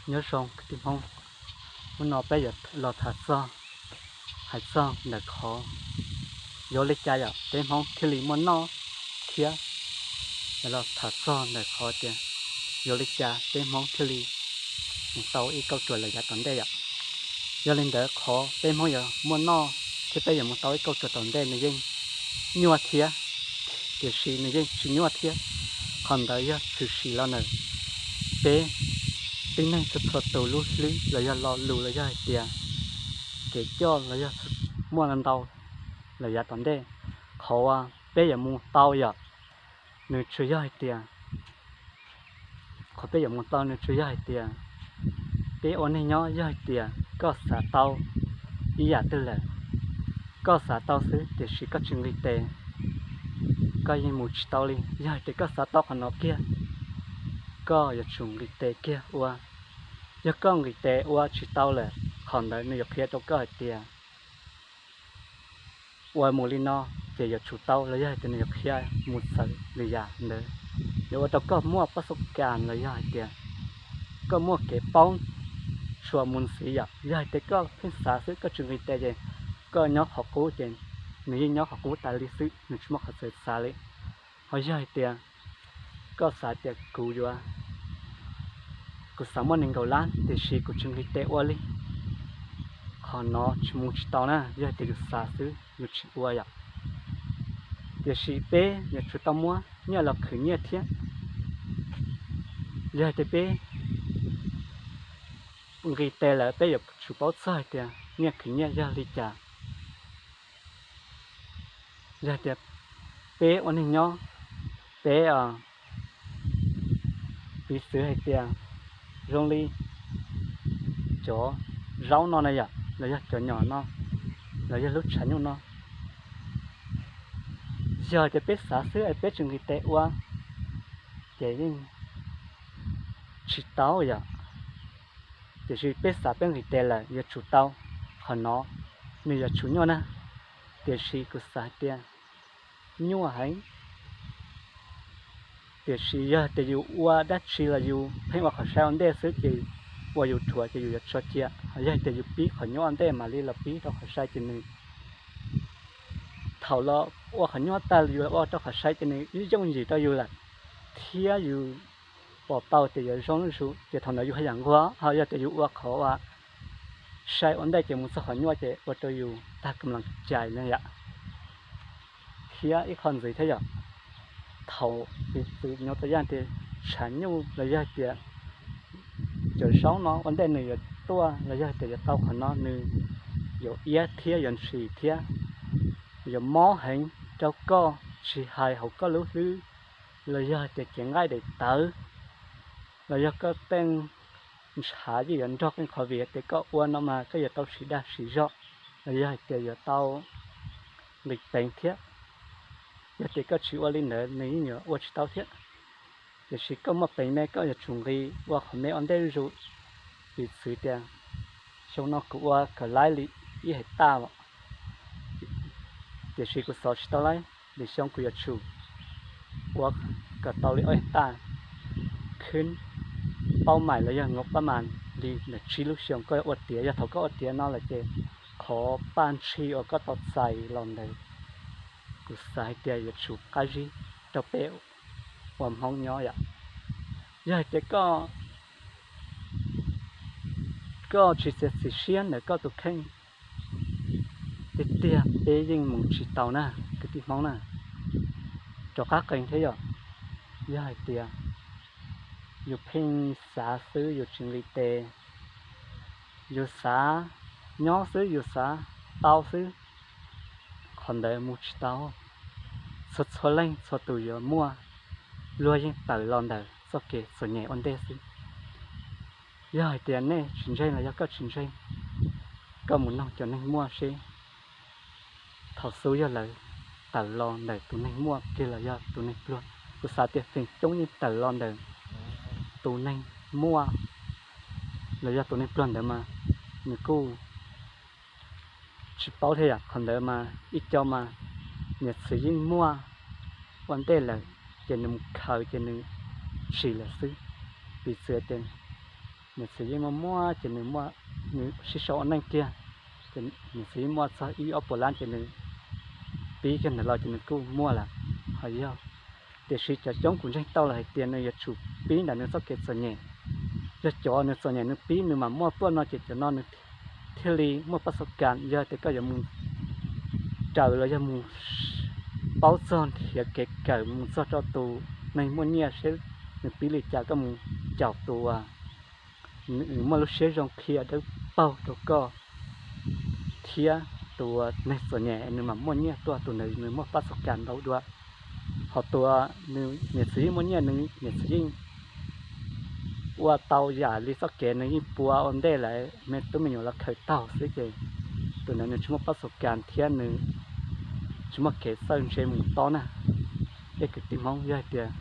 Nyob zoo kwv tij Hmoob, hnub no peb yuav los tham txog, hais txog ntawm qhov yuav li cas yom peb Hmoob thiaj li muaj noj thiab, yuav los tham txog ntawm qhov tias yuav li cas peb Hmoob thiaj li mus tau ib kauj ruam lawm yav tom ntej yom. Yog li ntawd qhov peb Hmoob yuav muaj noj thiab peb yuav mus tau ib kauj ruam tom ntej nws yeej nyuaj thiab, tiam sis nws yeej tsis nyuaj thiab. Qhov ntawd yog tshwm sim los ntawm peb tib neeg txhua txhua tus lub hlwb los yog lo lus los yog hais tias kev coj los yog muaj ntau lawm yav tom ntej. Qhov uas peb yuav mus tau yom, nws tsuas yog hais tias, qhov peb yuav mus tau nws tsuas yog hais tias peb ua neej nyob yog hais tias koj xav tau ib yam twg lawm, koj xav tau xwb tiam sis koj tsis nqis tes, koj yeej mus tsis tau li. Yog hais tias koj xav tau qhov no kiag, koj yuav tsum nqis tes kiag ua. Yog koj nqis tes ua tsis tau lawm, qhov ntawd nws yuav qhia rau koj hais tias ua mus li no ces yuav tsum tau los yog hais tias nws yuav qhia mus txawm li yam ntawd. Yuav ua rau koj muaj pab xub kas los yog hais tias koj muaj kev paub tshua mus ntxiv yom. Yog hais tias koj pheej xav xwb koj tsis nqis tes ces koj nyob qhov qub ces nws yeej nyob qhov qub tas li xwb, nws tsis muaj qhov txawv xav li. Ho yog hais tias koj xav tias kuv yuav, kuv xav muaj nees nkaum lab tiam sis kuv tsis nqis tes ua li, qhov no tsis mus tsis tau na, yog hais tias yus xav xwb yus tsis ua yom. Tiam sis peb yuav tsum tau muab nyiaj los khwv nyiaj thiab. Yog hais tias peb nqis tes lawm peb yuav tsum paub txog hais tias nyiaj khwv nyiaj yog li cas. Yog hais tias peb ua neej nyob, peb, piv txwv hais tias zoo li cov zaub no na yom, los yog cov nyom no, los yog lub tshav nyuj no, yog hais tias peb xav xwb peb tsis nqis tes ua ces yeej tsis tau yom. Tiam sis peb xav peb nqis tes lawm yuav tsum tau, qhov no nws yuav tsum nyuaj na. Tiam sis kuv xav hais tias nyuaj heev. Tiam sis yog tias yus ua dab tsi los yus pheej ua qhov sai ua ntej xwb ces ua yus dhuav ces yus yuav tso cia. Yog tias yus pib qhov nyuaj ua ntej mam li los pib rau qhov sai ces nws, thaum los ua qhov nyuaj tag yus los ua rau qhov sai ces nws ib yooj yim rau yus lawm, thiab yus pom tau tias yuav zoo zuj zus ces thaum ntawd yus haj yam nquag. Ho yog tias yus ua qhov uas sai ua ntej ces mus txog qhov nyuaj ces ua rau yus tag kam las cais na yom. Thiab ib qho ntxiv thiab yom, thaum piv txwv nyob tau yaj tias tshav nyuj los yog tias cov zaub no ua ntej nws yuav tuaj los yog tias yuav tau qhov no nws yuav iab thiab yuav ntshis thiab yuav mob heev rau koj, tsis hais hauv koj lub hlwb los yog tias cev nqaij daim tawv los yog koj tej ntshav yeej yuav nrog koj qhov vim tias koj ua no mas koj yuav tau siv dag siv zog los yog hais tias yuav tau nqis peev thiab. Yog tias koj tsis ua li ntawd nws yeej yuav ua tsis tau thiab. Tiam sis koj muaj peev me koj yuav tsum nqis ua qhov me ua ntej zuj zus. Piv txwv tias xyoo no kuv ua kawg laib li ib hais taj os, tiam sis kuv xov tsis tau laib, lwm xyoo kuv yuav tsum ua kom tau li ob hais taj, khwb paub mais los yog nkaus paj mas li ntawm tsib lub xyoo koj ua tiav. Yog thaum koj ua tiav no lawm ces qhov paj ntshis uas koj tau txais los ntawd, kuv xav hais tias yuav tsum qab zib rau peb ua Hmoob nyob yom. Yog hais tias koj tsis txiav txim siab ntawm koj tus kheej, tiag tiag peb yeej mus tsis tau na, kwv tij Hmoob na. Rov qab qees thiab yom, yog hais tias yus pheej xav xwb yus tsis nqis tes, yus xav nyob xwb yus xav tau xwb, qhov ntawd mus tsis tau. Txhua txhua leej txhua tus yuav muaj, luag yeej tawm los ntawm txoj kev txom nyem ua ntej xwb. Yog hais tias nej tsis ntseeg los yog koj tsis ntseeg, koj mus noog cov neeg muaj seb thaum xub yog lawv tawm los ntawm tus neeg muaj kiag los yog tus neeg pluag. Kuv xav tias feem coob yeej tawm los ntawm tus neeg muaj los yog tus neeg pluag ntawd mas nws kuj tsis paub thiab yom. Qhov ntawd mas ib co mas niam txiv yeej muaj ua ntej lawm ces nws mus khaws ces nws tsim lawm xwb. Piv txwv tias niam txiv yeej muaj muaj ces nws, nws sib sau ua neej kiag, ces niam txiv yeej muaj txog ib ob puas lab ces nws pib kiag ntawd los ces nws kuj muaj lawm. Ho yog, tiam sis cov coob kuv ntseeg tau los hais tias nws yuav tsum pib ntawm nws txoj kev txom nyem. Yog cov nws txom nyem nws pib nws mam muaj tuaj no ces cov no nws thiaj li muaj pab xo kas. Yog tias koj yuav mus raws los yog mus paub txog nrhiav kev kawm mus txog rau tus neeg muaj nyiaj seb nws pib li cas, koj mus caum tus uas nws muaj lub siab zoo qhia dawb paug rau koj, thiab tus uas neeg txom nyem nws mam muaj nyiaj tuaj, tus ntawd nws muaj pab xo kas ntau dua. Ho tus uas nws niam txiv yeej muaj nyiaj, nws niam txiv yeej ua tau yam li txoj kev nws yeej pua ua ntej lawm, me tub me nyuam los khaws taug xwb ces tus ntawd nws tsis muaj pab xo kas thiab nws tsis muaj kev txawj ntse mus tob na. Ej kwv tij Hmoob, yog hais tias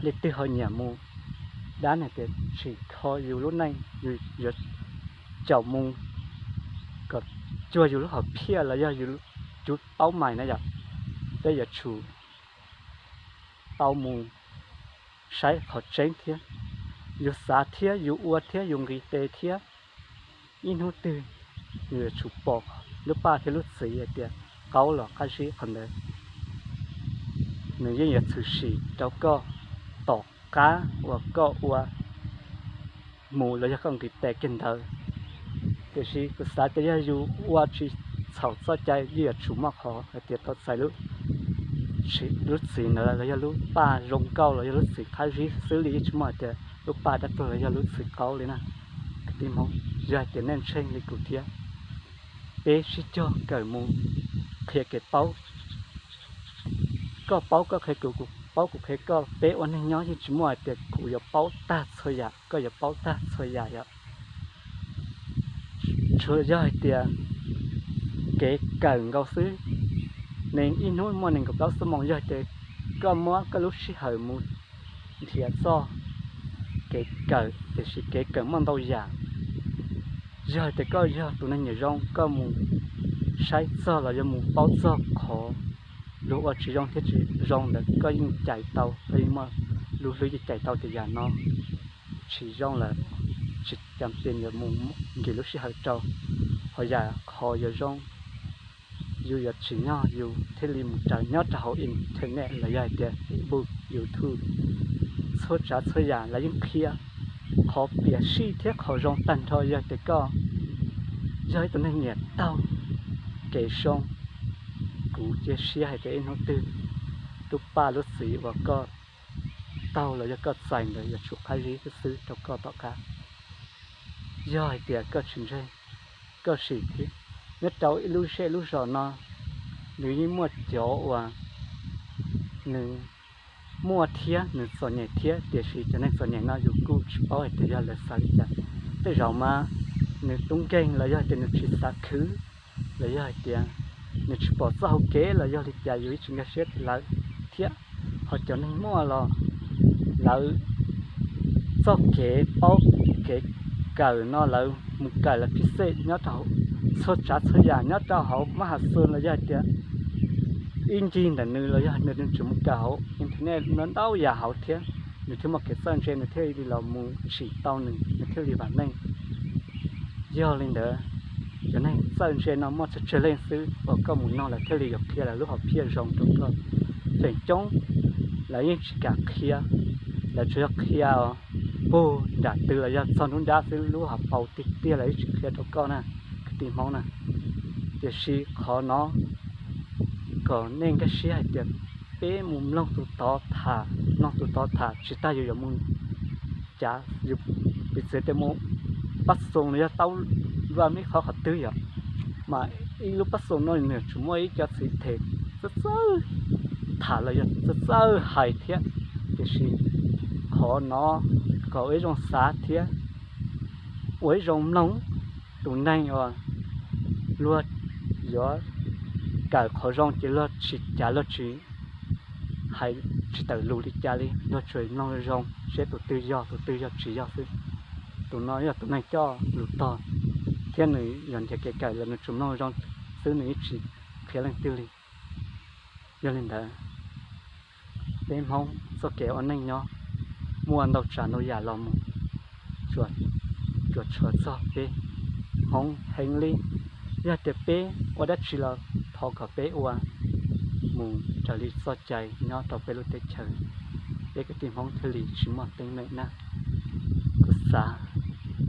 leej twg ho nyiam mus dab no tias tsim kho yus lub neej, yus yuav caum mus kom cuag yus lub hom phiaj los yog yus cov paub mais na yom, peb yuav tsum tau mus saib qhov tseeb thiab. Yus xav thiab yus ua thiab yus nqis tes thiab, ib hnub twg yus yuav tsum pom lub paj thiab lub txwv hais tias qaub los qab zib qhov ntawd, nws yeej yuav tshwm sim rau koj tom qab uas koj ua mus los yog koj nqis tes kiag ntawd. Tiam sis kuv xav tias yog yus ua tsis txhaum txoj cai yeej yuav tsum muaj qhov hais tias tau txais lub, lub txwv ntawd los yog lub paj zoo nkauj los yog lub txwv qab zib xwb li, yeej tsis muaj hais tias lub paj dab tuag los yog lub txwv qaub li na. Kwv tij Hmoob, yog hais tias nej ntseeg li kuv thiab, peb sib cog kawm mus qhia kev paub. Koj paub koj qhia kuv, kuv paub kuv qhia koj, peb ua neej nyob yeej tsis muaj hais tias kuv yuav paub tag txhua yam, koj yuav paub tag txhua yam yom. Tsuas yog hais tias kev kawm nkaus xwb, nees ib hnub muaj nees nkaum plaub xuab moos, yog tias koj muab koj lub sij hawm mus nrhiav txoj kev kawm, tiam sis kev kawm muaj ntau yam. Yog hais tias koj yog tus neeg nyiam zoo, koj mus saib txog los yog mus paub txog qhov luag ua tsis zoo thiab tsis zoo ntawd, koj yeej cais tau, koj yeej muaj lub hlwb yeej cais tau tias yam no tsis zoo lawm, tsis cam pes yuav mus nkim lub sij hawm rau. Ho yam qhov yuav zoo, yus yuav tsim nyog yus thiaj li mus raws nyob rau hauv internet los yog hais tias Facebook, YouTube, txhua tsav txhua yam lawv yeej qhia qhov piam sij thiab qhov zoo tag nrho. Yog tias koj yog ib tug neeg nyiam taug kev zoo, kuv cia siab hais tias ib hnub twg lub paj lub txwv uas koj taug los yog koj txais ntawd yuav tsum qab zib xwb xwb rau koj tom qab. Yog hais tias koj tsis ntseeg, koj sim thiab. Nyob rau ib lub zej lub zos no, nws yeej muaj cov uas nws muaj thiab nws txom nyem thiab, tiam sis cov neeg txom nyem no yus kuj tsis paub hais tias yog lawv xav li cas. Tej zaum mas nws tub nkeeg los yog tias nws tsis xav khwv, los yog hais tias nws tsis pom txoj hau kev los yog li cas yus yeej tsis nkag siab rau lawv thiab. Ho cov neeg muaj los lawv txoj kev paub kev kawm no lawv mus kawm lawv pib xej nyob rau txhua tsav txhua yam nyob rau hauv mab has xu los yog hais tias ib ncig ntawm nws los yog nws tseem mus kawm hauv internet no ntau yam hauv thiab, nws thiaj muaj kev txawj ntse nws thiaj li los mus tsim tau nws, nws thiaj li vam meej. Yog li ntawd, cov neeg txawj ntse no muaj tsawg tsawg leej xwb uas koj mus noog lawv thiaj li yuav qhia lawv lub hom phiaj zoo rau koj. Feem coob lawv yeej tsis kam qhia, lawv tsuas yog qhia os, puag nram twg los yog txog nruab nrab xwb, lub hauv paus tiag tiag lawv yeej tsis qhia rau koj na, kwv tij Hmoob na. Tiam sis qhov no kom nej nkag siab hais tias peb mus mloog tus tod tham, mloog tus tod tham tsis tas yus yuav mus cav yus, piv txwv tias mus pab xoos los yog tau vaj mib qhov qhov twg yom, mas ib lub pab xoos no nws tsuas muaj ib co txiv them txawj txawj tham los yog txawj txawj hais thiab. Tiam sis qhov no kom ua ib zoo xav thiab ua ib zoo mloog. Tus neeg uas luag yuav kawm qhov zoo ces luag tsis cav luag tsis hais, tsis tawm lus li cas li, luag tsuas mloog zoo seb tus twg yog tus twg yog tsis yog xwb. Tus no yog tus neeg coj lus tog thiab nws yog nrhiav kev kawm los nws tsuas mloog zoo xwb, nws yeej tsis qhia leej twg li. Yog li ntawd, peb Hmoob txoj kev ua neej nyob muaj ntau tsav ntau yam los mus. ruam txog peb Hmoob heev li. Yog tias peb ua dab tsi los thov kom peb ua mus raws li txoj cai nyob rau peb lub teb chaws, peb kwv tij Hmoob thiaj li tsis muaj teeb meem na. Kuv xav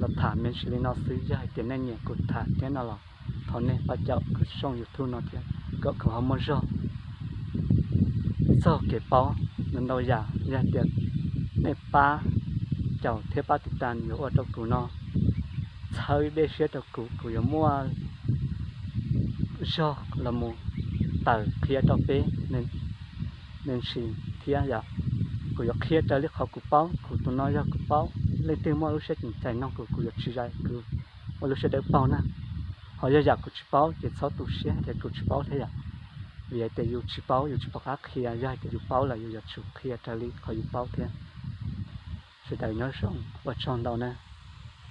los tham me ntsis li no xwb, yog hais tias nej nyiam kuv tham thiab no los thov nej pab caum kuv tshooj YouTube no thiab kom kuv ho muaj zog txoj kev paub ntau yam. Yog tias nej pab caum thiab pab tiv tas yuav ua rau kuv no txhawb dej siab rau kuv, kuv yuav muaj zog los mus tawm qhia rau peb me ntsis thiab yom. Kuv yuav qhia raws li qhov kuv paub, kuv tus no yog kuv paub. Leej twg muaj lub siab ceev cai noog kuv, kuv yuav tsis zais, kuv ua lub siab dawb paug na. Ho yog yam kuv tsis paub ces txhob tu siab tias kuv tsis paub thiab yom. Vim hais tias yus tsis paub yus tsis pom qab qhia, yog hais tias yus paub lawm yus yuav tsum qhia raws li qhov yus paub thiab. Sawv daws nyob zoo, ua tsaug ntau na.